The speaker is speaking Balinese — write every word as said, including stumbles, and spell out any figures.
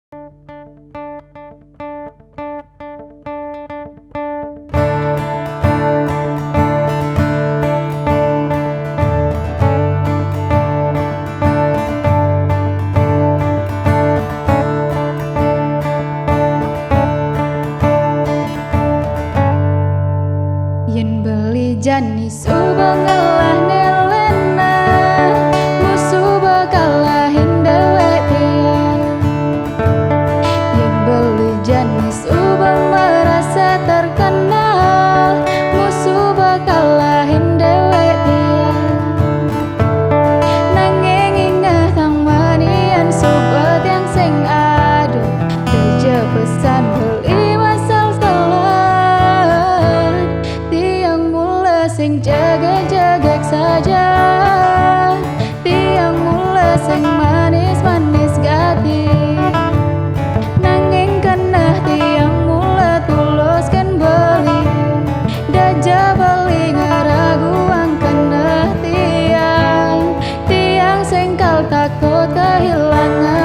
Yen beli jani suba ngelah nelena, mu suba kalahin dewek tiang. Yen beli jani suba merasa terkenal, mu suba kalahin dewek tiang. Nanging ingeh tang manian suba tiang sing adu, teja pesan beli masal telan. Tiang mula sing jegek-jegek saja, tiang mula sing manis-manis gati. Nanging keneh tiang mula tuluskan beli, daja beli ngeraguang keneh tiang. Tiang sing kal takut kehilangan